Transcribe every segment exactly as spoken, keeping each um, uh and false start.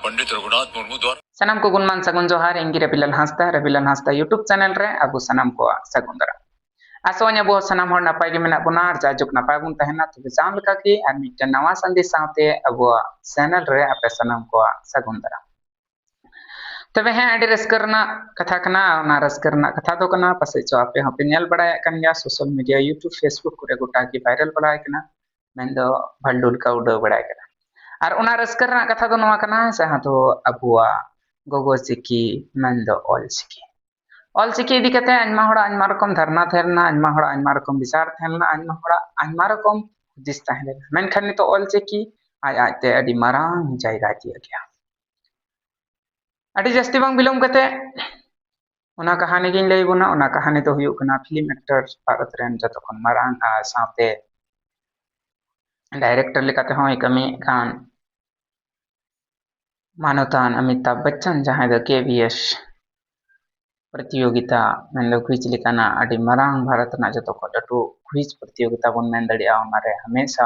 पंडित रघुनाथ मुर्मू द्वारा ᱥᱟᱱᱟᱢ ᱠᱚ ᱜᱩᱱᱢᱟᱱ ᱥᱟᱹᱜᱩᱱ ᱡᱚᱦᱟᱨ᱾ ᱤᱧ ᱜᱮ ᱨᱟᱵᱤᱞᱟᱞ ᱦᱟᱸᱥᱫᱟ, ᱨᱟᱵᱤᱞᱟᱞ ᱦᱟᱸᱥᱫᱟ YouTube channel ᱨᱮ ᱟᱵᱚ ᱥᱟᱱᱟᱢ ᱠᱚᱣᱟᱜ ᱥᱟᱹᱜᱩᱱ ᱫᱟᱨᱟᱢ᱾ ᱟᱥᱚᱜ ᱟᱹᱧ ᱟᱵᱚ ᱥᱟᱱᱟᱢ ᱦᱚᱲ ᱱᱟᱯᱟᱭ ᱜᱮ ᱢᱮᱱᱟᱜ ᱵᱚᱱᱟ ᱟᱨ ᱡᱟᱭᱡᱩᱜᱽ ᱱᱟᱯᱟᱭ ᱵᱚᱱ ᱛᱟᱦᱮᱱᱟ᱾ ᱛᱚᱵᱮ ᱡᱟᱣ ᱞᱮᱠᱟ ᱜᱮ ᱟᱨ ᱢᱤᱫᱴᱮᱱ ᱱᱟᱣᱟ ᱥᱟᱸᱫᱮᱥ ᱥᱟᱶᱛᱮ ᱟᱵᱚᱣᱟᱜ channel ᱨᱮ ᱟᱯᱮ ᱥᱟᱱᱟᱢ ᱠᱚᱣᱟᱜ ᱥᱟᱹᱜᱩᱱ ᱫᱟᱨᱟᱢ᱾ ᱛᱚᱵᱮ ᱦᱮᱸ, ᱟᱹᱰᱤ ᱨᱟᱹᱥᱠᱟᱹ ᱨᱮᱱᱟᱜ ᱠᱟᱛᱷᱟ ᱠᱟᱱᱟ᱾ ᱚᱱᱟ ᱨᱟᱹᱥᱠᱟᱹ ᱨᱮᱱᱟᱜ ᱠᱟᱛᱷᱟ ᱫᱚ ᱠᱟᱱᱟ, ᱯᱟᱥᱮᱡ ᱪᱚ ᱟᱯᱮ ᱦᱚᱸᱯᱮ ᱧᱮᱞ ᱵᱟᱲᱟᱭᱮᱫ ᱠᱟᱱ ᱜᱮᱭᱟ, social media, YouTube, Facebook ᱠᱚᱨᱮ ᱜᱚᱴᱟ ᱜᱮ viral ᱵᱟᱲᱟᱭ ᱠᱟᱱᱟ, ᱢᱮᱱᱫᱚ ᱵᱷᱟᱞᱰᱩᱞ ᱠᱟ ᱩᱰᱟᱹᱣ ᱵᱟᱲᱟᱭ ᱠᱟᱱᱟ᱾ ᱟᱨ ᱚᱱᱟ ᱨᱟᱹᱥᱠᱟᱹ ᱨᱮᱱᱟᱜ ᱠᱟᱛᱷᱟ ᱫᱚ ᱱᱚᱣᱟ ᱠᱟᱱᱟ, ᱡᱟᱦᱟᱸ ᱫᱚ ᱟᱵᱚᱣᱟᱜ ᱜᱚᱜᱚ ᱪᱤᱠᱤ, ᱢᱮᱱᱫᱚ ᱚᱞ ᱪᱤᱠᱤ᱾ ᱚᱞ ᱪᱤᱠᱤ ᱤᱫᱤ ᱠᱟᱛᱮ ᱟᱭᱢᱟ ᱦᱚᱲᱟᱜ ᱟᱭᱢᱟ ᱨᱚᱠᱚᱢ ᱫᱷᱟᱨᱱᱟ ᱛᱟᱦᱮᱸ ᱞᱮᱱᱟ, ᱟᱭᱢᱟ ᱦᱚᱲᱟᱜ ᱟᱭᱢᱟ ᱨᱚᱠᱚᱢ ᱵᱤᱪᱟᱨ ᱛᱟᱦᱮᱸ ᱞᱮᱱᱟ, ᱟᱭᱢᱟ ᱦᱚᱲᱟᱜ ᱟᱭᱢᱟ ᱨᱚᱠᱚᱢ ᱦᱩᱫᱤᱥ ᱛᱟᱦᱮᱸ ᱞᱮᱱᱟ᱾ ᱢᱮᱱᱠᱷᱟᱱ ᱱᱤᱛᱚᱜ ᱚᱞ ᱪᱤᱠᱤ ᱟᱡ ᱟᱡᱛᱮ ᱟᱹᱰᱤ ᱢᱟᱨᱟᱝ ᱡᱟᱭᱜᱟᱭ ᱛᱤᱭᱟᱹᱜ ᱠᱮᱜᱼᱟ᱾ ᱟᱹᱰᱤ ᱡᱟᱹᱥᱛᱤ ᱵᱟᱝ ᱵᱤᱞᱚᱢ ᱠᱟᱛᱮ ᱚᱱᱟ ᱠᱟᱹᱦᱱᱤ ᱜᱤᱧ ᱞᱟᱹᱭ ᱵᱚᱱᱟ᱾ ᱚᱱᱟ ᱠᱟᱹᱦᱱᱤ ᱫᱚ ᱦᱩᱭᱩᱜ ᱠᱟᱱᱟ film actor ᱵᱷᱟᱨᱚᱛ ᱨᱮᱱ ᱡᱚᱛᱚ ᱠᱷᱚᱱ ᱢᱟᱨᱟᱝ ᱟᱨ ᱥᱟᱶᱛᱮ director ᱞᱮᱠᱟ ᱛᱮᱦᱚᱸᱭ ᱠᱟᱹᱢᱤᱭᱮᱫ ᱠᱟᱱ ᱢᱟᱱᱚᱛᱟᱱ ᱚᱢᱤᱛᱟᱵᱷ ᱵᱚᱪᱪᱚᱱ, ᱡᱟᱦᱟᱸᱭ ᱫᱚ ᱠᱮ ᱵᱤ ᱮᱥ ᱯᱨᱚᱛᱤᱭᱳᱜᱤᱛᱟ, ᱢᱮᱱᱫᱚ quiz ᱞᱮᱠᱟᱱᱟᱜ ᱟᱹᱰᱤ ᱢᱟᱨᱟᱝ ᱵᱷᱟᱨᱚᱛ ᱨᱮᱱᱟᱜ ᱡᱚᱛᱚ ᱠᱷᱚᱱ ᱞᱟᱹᱴᱩ quiz ᱯᱨᱚᱛᱤᱭᱳᱜᱤᱛᱟ ᱵᱚᱱ ᱢᱮᱱ ᱫᱟᱲᱮᱭᱟᱜᱼᱟ, ᱚᱱᱟᱨᱮ ᱦᱟᱢᱮᱥᱟ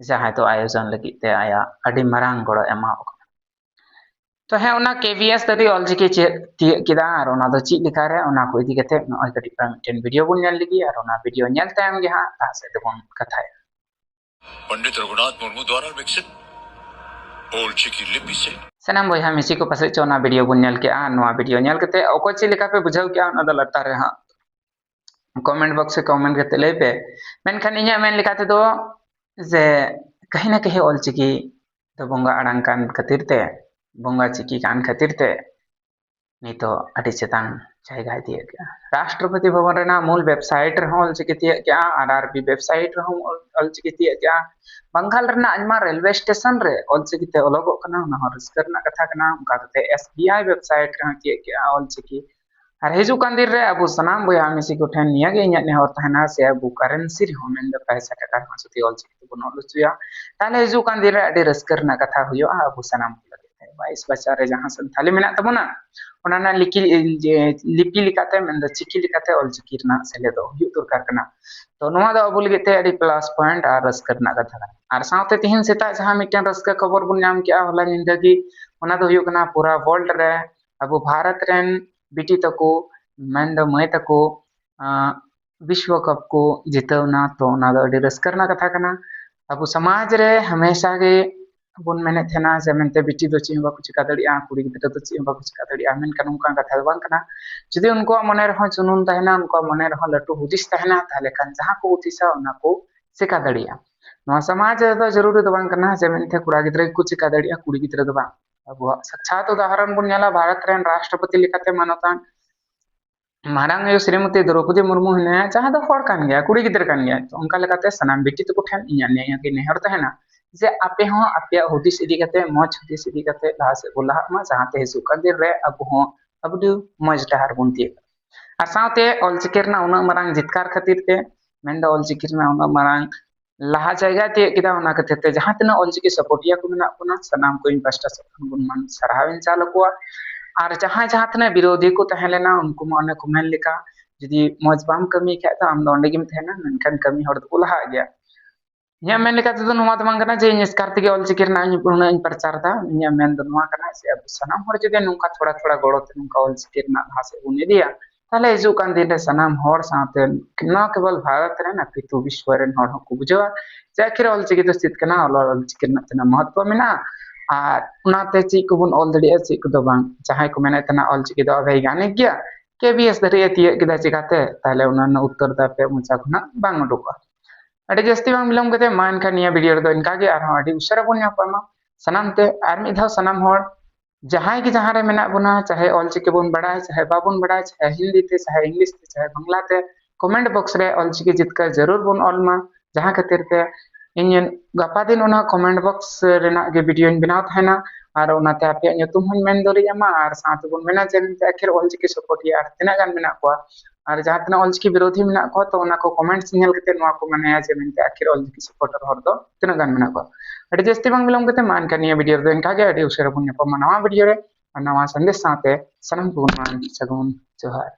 ᱡᱟᱦᱟᱸᱭ ᱫᱚ ᱟᱭᱳᱡᱚᱱ ᱞᱟᱹᱜᱤᱫ ᱛᱮ ᱟᱭᱟᱜ ᱟᱹᱰᱤ ᱢᱟᱨᱟᱝ ᱜᱚᱲᱚ ᱮᱢᱟᱣ ᱠᱟᱱᱟ᱾ ᱛᱚ ᱦᱮᱸ, ᱚᱱᱟ ᱠᱮ ᱵᱤ ᱮᱥ ᱫᱷᱟᱹᱵᱤᱡ ᱚᱞᱪᱤᱠᱤ ᱪᱮᱫ ᱛᱤᱭᱟᱹᱜ ᱠᱮᱫᱟ ᱟᱨ ᱚᱱᱟ ᱫᱚ ᱪᱮᱫ ᱞᱮᱠᱟᱨᱮ, ᱚᱱᱟ ᱠᱚ ᱤᱫᱤ ᱠᱟᱛᱮ ᱱᱚᱜᱼᱚᱭ ᱠᱟᱹᱴᱤᱡ ᱯᱟᱨᱟ ᱢᱤᱫᱴᱮᱱ video ᱵᱚᱱ ᱧᱮᱞ ᱞᱮᱜᱮ ᱟᱨ ᱚᱱᱟ video ᱧᱮᱞ ᱛᱟᱭᱚᱢ ᱜᱮ ᱦᱟᱸᱜ ᱞᱟᱦᱟ ᱥᱮᱫ ᱫᱚᱵᱚᱱ ᱠᱟᱛᱷᱟᱭᱟ᱾ पंडित रघुनाथ मुर्मू द्वारा विकसित ओलचिकी लिपि से ᱥᱟᱱᱟᱢ ᱵᱚᱭᱦᱟ ᱢᱤᱥᱤ ᱠᱚ ᱯᱟᱥᱮᱡ ᱪᱚ ᱚᱱᱟ video ᱵᱚᱱ ᱧᱮᱞ ᱠᱮᱜᱼᱟ᱾ ᱱᱚᱣᱟ video ᱧᱮᱞ ᱠᱟᱛᱮ ᱚᱠᱚᱭ ᱪᱮᱫ ᱞᱮᱠᱟ ᱯᱮ ᱵᱩᱡᱷᱟᱹᱣ ᱠᱮᱜᱼᱟ, ᱚᱱᱟ ᱫᱚ ᱞᱟᱛᱟᱨ ᱨᱮ ᱦᱟᱸᱜ comment box ᱨᱮ comment ᱠᱟᱛᱮ ᱞᱟᱹᱭ ᱯᱮ᱾ ᱢᱮᱱᱠᱷᱟᱱ ᱤᱧᱟᱹᱜ ᱢᱮᱱ ᱞᱮᱠᱟ ᱛᱮᱫᱚ ᱡᱮ ᱠᱟᱹᱦᱤ ᱱᱟ ᱠᱟᱹᱦᱤ ᱚᱞᱪᱤᱠᱤ ᱫᱚ ᱵᱚᱸᱜᱟ ᱟᱲᱟᱝ ᱠᱟᱱ ᱠᱷᱟᱹᱛᱤᱨ ᱛᱮ, ᱵᱚᱸᱜᱟ ᱪᱤᱠᱤ ᱠᱟᱱ ᱠᱷᱟᱹᱛᱤᱨ ᱛᱮ ᱱᱤᱛᱚᱜ ᱟᱹᱰᱤ ᱪᱮᱛᱟᱱ ᱡᱟᱭᱜᱟᱭ ᱛᱤᱭᱟᱹᱜ ᱠᱮᱜᱼᱟ᱾ ᱨᱟᱥᱴᱨᱚᱯᱚᱛᱤ ᱵᱷᱚᱵᱚᱱ ᱨᱮᱱᱟᱜ ᱢᱩᱞ website ᱨᱮᱦᱚᱸ ᱚᱞᱪᱤᱠᱤ ᱛᱤᱭᱟᱹᱜ ᱠᱮᱜᱼᱟ, ᱟᱨ ᱟᱨ ᱵᱤ website ᱨᱮᱦᱚᱸ ᱚᱞ-, ᱚᱞᱪᱤᱠᱤ ᱛᱤᱭᱟᱹᱜ ᱠᱮᱜᱼᱟ᱾ ᱵᱟᱝᱜᱟᱞ ᱨᱮᱱᱟᱜ ᱟᱭᱢᱟ railway station ᱨᱮ ᱚᱞᱪᱤᱠᱤ ᱛᱮ ᱚᱞᱚᱜᱚᱜ ᱠᱟᱱᱟ, ᱚᱱᱟ ᱦᱚᱸ ᱨᱟᱹᱥᱠᱟᱹ ᱨᱮᱱᱟᱜ ᱠᱟᱛᱷᱟ ᱠᱟᱱᱟ᱾ ᱚᱱᱠᱟ ᱠᱟᱛᱮ S B I website ᱨᱮᱦᱚᱸ ᱛᱤᱭᱟᱹᱜ ᱠᱮᱜᱼᱟ ᱚᱞᱪᱤᱠᱤ᱾ ᱟᱨ ᱦᱤᱡᱩᱜ ᱠᱟᱱ ᱫᱤᱱ ᱨᱮ ᱟᱵᱚ ᱥᱟᱱᱟᱢ ᱵᱚᱭᱦᱟ ᱢᱤᱥᱤ ᱠᱚᱴᱷᱮᱱ ᱱᱤᱭᱟᱹ ᱜᱮ ᱤᱧᱟᱹᱜ ᱱᱮᱦᱚᱨ ᱛᱟᱦᱮᱱᱟ, ᱥᱮ ᱟᱵᱚ currency ᱨᱮᱦᱚᱸ, ᱢᱮᱱᱫᱚ ᱯᱚᱭᱥᱟ ᱴᱟᱠᱟ ᱨᱮᱦᱚᱸ ᱡᱩᱫᱤ ᱚᱞᱪᱤᱠᱤ ᱛᱮᱵᱚᱱ ᱚᱞ ᱦᱚᱪᱚᱭᱟ, ᱛᱟᱦᱞᱮ ᱦᱤᱡᱩᱜ ᱠᱟᱱ ᱫᱤᱱ ᱨᱮ ᱟᱹᱰᱤ ᱨᱟᱹᱥᱠᱟᱹ ᱨᱮᱱᱟᱜ ᱠᱟᱛᱷᱟ ᱦᱩᱭᱩᱜᱼᱟ ᱟᱵᱚ ᱥᱟᱱᱟᱢ ᱠᱚ ᱞᱟᱹᱜᱤᱫ ᱛᱮ᱾ ᱵᱟᱭᱤᱥ ᱵᱟᱪᱷᱟ ᱨᱮ ᱡᱟᱦᱟᱸ ᱥᱟᱱᱛᱷᱟᱞᱤ ᱢᱮᱱᱟᱜ ᱛᱟᱵᱚᱱᱟ, ᱚᱱᱟ ᱨᱮᱱᱟᱜ ᱞᱤᱠᱤ ᱡᱮ ᱞᱤᱯᱤ ᱞᱮᱠᱟᱛᱮ, ᱢᱮᱱᱫᱚ ᱪᱤᱠᱤ ᱞᱮᱠᱟᱛᱮ ᱚᱞᱪᱤᱠᱤ ᱨᱮᱱᱟᱜ ᱥᱮᱞᱮᱫᱚᱜ ᱦᱩᱭᱩᱜ ᱫᱚᱨᱠᱟᱨ ᱠᱟᱱᱟ᱾ ᱛᱚ ᱱᱚᱣᱟ ᱫᱚ ᱟᱵᱚ ᱞᱟᱹᱜᱤᱫ ᱛᱮ ᱟᱹᱰᱤ plus point ᱟᱨ ᱨᱟᱹᱥᱠᱟᱹ ᱨᱮᱱᱟᱜ ᱠᱟᱛᱷᱟ ᱠᱟᱱᱟ᱾ ᱟᱨ ᱥᱟᱶᱛᱮ ᱛᱮᱦᱮᱧ ᱥᱮᱛᱟᱜ ᱡᱟᱦᱟᱸ ᱢᱤᱫᱴᱮᱱ ᱨᱟᱹᱥᱠᱟᱹ ᱠᱷᱚᱵᱚᱨ ᱵᱚᱱ ᱧᱟᱢ ᱠᱮᱜᱼᱟ ᱦᱚᱞᱟ ᱧᱤᱫᱟᱹ ᱜᱮ, ᱚᱱᱟ ᱫᱚ ᱦᱩᱭᱩᱜ ᱠᱟᱱᱟ ᱯᱩᱨᱟ world ᱨᱮ ᱟᱵᱚ ᱵᱷᱟᱨᱚᱛ ᱨᱮᱱ ᱵᱤᱴᱤ ᱛᱟᱠᱚ, ᱢᱮᱱᱫᱚ ᱢᱟᱹᱭ ᱛᱟᱠᱚ, ᱟᱸ, ᱵᱤᱥᱣᱚ ᱠᱟᱯ ᱠᱚ ᱡᱤᱛᱟᱹᱣ ᱮᱱᱟ᱾ ᱛᱚ ᱚᱱᱟ ᱫᱚ ᱟᱹᱰᱤ ᱨᱟᱹᱥᱠᱟᱹ ᱨᱮᱱᱟᱜ ᱠᱟᱛᱷᱟ ᱠᱟᱱᱟ᱾ ᱟᱵᱚ ᱥᱚᱢᱟᱡᱽ ᱨᱮ ᱦᱟᱢᱮᱥᱟ ᱜᱮ ᱵᱚᱱ ᱢᱮᱱᱮᱫ ᱛᱟᱦᱮᱱᱟ ᱡᱮ ᱢᱮᱱᱛᱮ ᱵᱤᱴᱤ ᱫᱚ ᱪᱮᱫ ᱦᱚᱸ ᱵᱟᱠᱚ ᱪᱤᱠᱟ ᱫᱟᱲᱮᱭᱟᱜᱼᱟ, ᱠᱩᱲᱤ ᱜᱤᱫᱽᱨᱟᱹ ᱫᱚ ᱪᱮᱫ ᱦᱚᱸ ᱵᱟᱠᱚ ᱪᱤᱠᱟ ᱫᱟᱲᱮᱭᱟᱜᱼᱟ, ᱢᱮᱱᱠᱷᱟᱱ ᱚᱱᱠᱟᱱ ᱠᱟᱛᱷᱟ ᱫᱚ ᱵᱟᱝ ᱠᱟᱱᱟ᱾ ᱡᱩᱫᱤ ᱩᱱᱠᱩᱣᱟᱜ ᱢᱚᱱᱮ ᱨᱮᱦᱚᱸ ᱡᱩᱱᱩᱱ ᱛᱟᱦᱮᱱᱟ, ᱩᱱᱠᱩᱣᱟᱜ ᱢᱚᱱᱮ ᱨᱮᱦᱚᱸ ᱞᱟᱹᱴᱩ ᱦᱩᱫᱤᱥ ᱛᱟᱦᱮᱱᱟ, ᱛᱟᱦᱚᱞᱮ ᱠᱷᱟᱱ ᱡᱟᱦᱟᱸ ᱠᱚ ᱦᱩᱫᱤᱥᱟ ᱚᱱᱟ ᱠᱚ ᱪᱤᱠᱟ ᱫᱟᱲᱮᱭᱟᱜᱼᱟ᱾ ᱱᱚᱣᱟ ᱥᱚᱢᱟᱡᱽ ᱨᱮᱫᱚ ᱡᱟᱹᱨᱩᱨᱤ ᱫᱚ ᱵᱟᱝ ᱠᱟᱱᱟ ᱡᱮ ᱢᱮᱱᱛᱮ ᱠᱚᱲᱟ ᱜᱤᱫᱽᱨᱟᱹ ᱜᱮᱠᱚ ᱪᱤᱠᱟ ᱫᱟᱲᱮᱭᱟᱜᱼᱟ, ᱠᱩᱲᱤ ᱜᱤᱫᱽᱨᱟᱹ ᱫᱚ ᱵᱟᱝ᱾ ᱟᱵᱚᱣᱟᱜ ᱥᱟᱠᱪᱷᱟᱛ ᱩᱫᱟᱦᱚᱨᱚᱱ ᱵᱚᱱ ᱧᱮᱞᱟ, ᱵᱷᱟᱨᱚᱛ ᱨᱮᱱ ᱨᱟᱥᱴᱨᱚᱯᱚᱛᱤ ᱞᱮᱠᱟᱛᱮ ᱢᱟᱱᱚᱛᱟᱱ ᱢᱟᱨᱟᱝ ᱟᱭᱳ ᱥᱨᱤᱢᱚᱛᱤ ᱫᱨᱚᱯᱚᱫᱤ ᱢᱩᱨᱢᱩ ᱦᱮᱱᱟᱭᱟ, ᱡᱟᱦᱟᱸ ᱫᱚ ᱦᱚᱲ ᱠᱟᱱ ᱜᱮᱭᱟ, ᱠᱩᱲᱤ ᱜᱤᱫᱽᱨᱟᱹ ᱠᱟᱱ ᱜᱮᱭᱟ᱾ ᱛᱚ ᱚᱱᱠᱟ ᱞᱮᱠᱟᱛᱮ ᱥᱟᱱᱟᱢ ᱵᱤᱴᱤ ᱛᱟᱠᱚ ᱴᱷᱮᱱ ᱤᱧᱟᱹᱜ ᱱᱤᱭᱟᱹ ᱜᱮ ᱱᱮᱦᱚᱨ ᱛᱟᱦᱮᱱᱟ ᱡᱮ ᱟᱯᱮ ᱦᱚᱸ ᱟᱯᱮᱭᱟᱜ ᱦᱩᱫᱤᱥ ᱤᱫᱤ ᱠᱟᱛᱮ, ᱢᱚᱡᱽ ᱦᱩᱫᱤᱥ ᱤᱫᱤ ᱠᱟᱛᱮ ᱞᱟᱦᱟ ᱥᱮᱫ ᱵᱚᱱ ᱞᱟᱦᱟᱜ ᱢᱟ, ᱡᱟᱦᱟᱸᱛᱮ ᱦᱤᱡᱩᱜ ᱠᱟᱱ ᱫᱤᱱ ᱨᱮ ᱟᱵᱚ ᱦᱚᱸ ᱟᱵᱚ ᱟᱹᱰᱤ ᱢᱚᱡᱽ ᱰᱟᱦᱟᱨ ᱵᱚᱱ ᱛᱤᱭᱳᱜᱟ᱾ ᱟᱨ ᱥᱟᱶᱛᱮ ᱚᱞᱪᱤᱠᱤ ᱨᱮᱱᱟᱜ ᱩᱱᱟᱹᱜ ᱢᱟᱨᱟᱝ ᱡᱤᱛᱠᱟᱹᱨ ᱠᱷᱟᱹᱛᱤᱨ ᱛᱮ, ᱢᱮᱱᱫᱚ ᱚᱞᱪᱤᱠᱤ ᱨᱮᱱᱟᱜ ᱩᱱᱟᱹᱜ ᱢᱟᱨᱟᱝ ᱞᱟᱦᱟ ᱡᱟᱭᱜᱟᱭ ᱛᱤᱭᱳᱜ ᱠᱮᱫᱟ, ᱚᱱᱟ ᱠᱷᱟᱹᱛᱤᱨ ᱛᱮ ᱡᱟᱦᱟᱸ ᱛᱤᱱᱟᱹᱜ ᱚᱞᱪᱤᱠᱤ ᱥᱟᱯᱳᱨᱴᱤᱭᱟᱹ ᱠᱚ ᱢᱮᱱᱟᱜ ᱵᱚᱱᱟ, ᱥᱟᱱᱟᱢ ᱠᱚ ᱤᱧ ᱯᱟᱥᱴᱟ ᱥᱮᱫ ᱠᱷᱚᱱ ᱵᱚᱱ ᱢᱟᱱ ᱥᱟᱨᱦᱟᱣ ᱤᱧ ᱪᱟᱞ ᱟᱠᱚᱣᱟ᱾ ᱟᱨ ᱡᱟᱦᱟᱸᱭ ᱡᱟᱦᱟᱸ ᱛᱤᱱᱟᱹᱜ ᱵᱤᱨᱳᱫᱷᱤ ᱠᱚ ᱛᱟᱦᱮᱸ ᱞᱮᱱᱟ, ᱩᱱᱠᱩ ᱢᱟ ᱚᱱᱮ ᱠᱚ ᱢᱮᱱ ᱞᱮᱠᱟ, ᱡᱩᱫᱤ ᱢᱚᱡᱽ ᱵᱟᱢ ᱠᱟᱹᱢᱤ ᱠᱷᱟᱡ ᱫᱚ ᱟᱢ ᱫᱚ ᱚᱸᱰᱮ ᱜᱮᱢ ᱛᱟᱦᱮᱱᱟ, ᱢᱮᱱᱠᱷᱟᱱ ᱠᱟᱹᱢᱤ ᱦᱚᱲ ᱫᱚᱠᱚ ᱞᱟᱦᱟᱜ ᱜᱮᱭᱟ᱾ ᱤᱧᱟᱹᱜ ᱢᱮᱱ ᱞᱮᱠᱟ ᱛᱮᱫᱚ ᱱᱚᱣᱟ ᱫᱚ ᱵᱟᱝ ᱠᱟᱱᱟ ᱡᱮ ᱤᱧ ᱮᱥᱠᱟᱨ ᱛᱮᱜᱮ ᱚᱞᱪᱤᱠᱤ ᱨᱮᱱᱟᱜ ᱤᱧ ᱩᱱᱟᱹᱜ ᱤᱧ ᱯᱨᱚᱪᱟᱨ ᱮᱫᱟ᱾ ᱤᱧᱟᱹᱜ ᱢᱮᱱ ᱫᱚ ᱱᱚᱣᱟ ᱠᱟᱱᱟ ᱡᱮ ᱟᱵᱚ ᱥᱟᱱᱟᱢ ᱦᱚᱲ ᱡᱩᱫᱤ ᱱᱚᱝᱠᱟ ᱛᱷᱚᱲᱟ ᱛᱷᱚᱲᱟ ᱜᱚᱲᱚ ᱛᱮ ᱱᱚᱝᱠᱟ ᱚᱞᱪᱤᱠᱤ ᱨᱮᱱᱟᱜ ᱞᱟᱦᱟ ᱥᱮᱫ ᱵᱚᱱ ᱤᱫᱤᱭᱟ, ᱛᱟᱦᱞᱮ ᱦᱤᱡᱩᱜ ᱠᱟᱱ ᱫᱤᱱ ᱨᱮ ᱥᱟᱱᱟᱢ ᱦᱚᱲ ᱥᱟᱶᱛᱮ ᱱᱚᱣᱟ ᱠᱮᱵᱚᱞ ᱵᱷᱟᱨᱚᱛ ᱨᱮᱱ, ᱟᱯᱮ ᱛᱚ ᱵᱤᱥᱣᱚ ᱨᱮᱱ ᱦᱚᱲ ᱦᱚᱸᱠᱚ ᱵᱩᱡᱷᱟᱹᱣᱟ ᱡᱮ ᱟᱹᱠᱷᱤᱨ ᱚᱞᱪᱤᱠᱤ ᱫᱚ ᱪᱮᱫ ᱠᱟᱱᱟ, ᱚᱞ ᱚᱞᱪᱤᱠᱤ ᱨᱮᱱᱟᱜ ᱛᱤᱱᱟᱹᱜ ᱢᱚᱦᱚᱛᱛᱚ ᱢᱮᱱᱟᱜᱼᱟ, ᱟᱨ ᱚᱱᱟᱛᱮ ᱪᱮᱫ ᱠᱚᱵᱚᱱ ᱚᱞ ᱫᱟᱲᱮᱭᱟᱜᱼᱟ, ᱪᱮᱫ ᱠᱚᱫᱚ ᱵᱟᱝ᱾ ᱡᱟᱦᱟᱸᱭ ᱠᱚ ᱢᱮᱱᱮᱫ ᱛᱟᱦᱮᱱᱟ ᱚᱞᱪᱤᱠᱤ ᱫᱚ ᱚᱵᱮᱭᱜᱟᱱᱤᱠ ᱜᱮᱭᱟ, ᱠᱮ ᱵᱤ ᱮᱥ ᱫᱷᱟᱹᱨᱤᱡ ᱮ ᱛᱤᱭᱳᱜ ᱠᱮᱫᱟ ᱪᱤᱠᱟᱛᱮ, ᱛᱟᱦᱞᱮ ᱚᱱᱟ ᱨᱮᱱᱟᱜ ᱩᱛᱛᱚᱨ ᱫᱚ ᱟᱯᱮᱭᱟᱜ ᱢᱚᱪᱟ ᱠᱷᱚᱱᱟᱜ ᱵᱟᱝ ᱩᱰᱩᱠᱚᱜᱼᱟ᱾ ᱟᱹᱰᱤ ᱡᱟᱹᱥᱛᱤ ᱵᱟᱝ ᱵᱤᱞᱚᱢ ᱠᱟᱛᱮ ᱢᱟ ᱮᱱᱠᱷᱟᱱ ᱱᱤᱭᱟᱹ ᱵᱷᱤᱰᱤᱭᱳ ᱨᱮᱫᱚ ᱤᱱᱠᱟ ᱜᱮ, ᱟᱨᱦᱚᱸ ᱟᱹᱰᱤ ᱩᱥᱟᱹᱨᱟ ᱵᱚᱱ ᱧᱟᱯᱟᱢᱟ᱾ ᱥᱟᱱᱟᱢ ᱛᱮ ᱟᱨ ᱢᱤᱫ ᱫᱷᱟᱣ ᱥᱟᱱᱟᱢ ᱦᱚᱲ ᱡᱟᱦᱟᱸᱭ ᱜᱮ ᱡᱟᱦᱟᱸ ᱨᱮ ᱢᱮᱱᱟᱜ ᱵᱚᱱᱟ, ᱪᱟᱦᱮ ᱚᱞᱪᱤᱠᱤ ᱵᱚᱱ ᱵᱟᱲᱟᱭ, ᱪᱟᱦᱮ ᱵᱟᱵᱚᱱ ᱵᱟᱲᱟᱭ, ᱪᱟᱦᱮ ᱦᱤᱱᱫᱤ ᱛᱮ, ᱪᱟᱦᱮ ᱤᱝᱞᱤᱥ ᱛᱮ, ᱪᱟᱦᱮ ᱵᱟᱝᱞᱟ ᱛᱮ, ᱠᱚᱢᱮᱱᱴ ᱵᱚᱠᱥ ᱨᱮ ᱚᱞᱪᱤᱠᱤ ᱡᱤᱛᱠᱟᱹᱨ ᱡᱟᱹᱨᱩᱲ ᱵᱚᱱ ᱚᱞ ᱢᱟ᱾ ᱡᱟᱦᱟᱸ ᱠᱷᱟᱹᱛᱤᱨ ᱛᱮ ᱤᱧ ᱜᱟᱯᱟ ᱫᱤᱱ ᱚᱱᱟ ᱠᱚᱢᱮᱱᱴ ᱵᱚᱠᱥ ᱨᱮᱱᱟᱜ ᱜᱮ ᱵᱷᱤᱰᱤᱭᱳᱧ ᱵᱮᱱᱟᱣ ᱛᱟᱦᱮᱱᱟ, ᱟᱨ ᱚᱱᱟᱛᱮ ᱟᱯᱮᱭᱟᱜ ᱧᱩᱛᱩᱢ ᱦᱚᱸᱧ ᱢᱮᱱ ᱫᱟᱲᱮᱭᱟᱜ ᱢᱟ, ᱟᱨ ᱥᱟᱶᱛᱮ ᱵᱚᱱ ᱢᱮᱱᱟ ᱡᱮ ᱢᱮᱱᱛᱮ ᱟᱹᱠᱷᱤᱨ ᱚᱞᱪᱤᱠᱤ ᱥᱟᱯᱳᱨᱴᱤᱭᱟᱹ ᱟᱨ ᱛᱤᱱᱟᱹᱜ ᱜᱟᱱ ᱢᱮᱱᱟᱜ ᱠᱚᱣᱟ, ᱟᱨ ᱡᱟᱦᱟᱸ ᱛᱤᱱᱟᱹᱜ ᱚᱞᱪᱤᱠᱤ ᱵᱤᱨᱳᱫᱷᱤ ᱢᱮᱱᱟᱜ ᱠᱚᱣᱟ, ᱛᱚ ᱚᱱᱟ ᱠᱚ comments ᱧᱮᱞ ᱠᱟᱛᱮ ᱱᱚᱣᱟ ᱠᱚ ᱢᱚᱱᱮᱭᱟ ᱡᱮ ᱢᱮᱱᱛᱮ ᱟᱹᱠᱷᱤᱨ ᱚᱞᱪᱤᱠᱤ supporter ᱦᱚᱲ ᱫᱚ ᱛᱤᱱᱟᱹᱜ ᱜᱟᱱ ᱢᱮᱱᱟᱜ ᱠᱚᱣᱟ᱾ ᱟᱹᱰᱤ ᱡᱟᱹᱥᱛᱤ ᱵᱟᱝ ᱵᱤᱞᱚᱢ ᱠᱟᱛᱮ ᱢᱟ ᱮᱱᱠᱷᱟᱱ ᱱᱤᱭᱟᱹ video ᱨᱮᱫᱚ ᱤᱱᱠᱟ ᱜᱮ, ᱟᱹᱰᱤ ᱩᱥᱟᱹᱨᱟ ᱵᱚᱱ ᱧᱟᱯᱟᱢᱟ ᱱᱟᱣᱟ video ᱨᱮ ᱟᱨ ᱱᱟᱣᱟ ᱥᱟᱸᱫᱮᱥ ᱥᱟᱶᱛᱮ᱾ ᱥᱟᱱᱟᱢ ᱠᱚᱜᱮ ᱢᱟ ᱥᱟᱹᱜᱩᱱ ᱡᱚᱦᱟᱨ᱾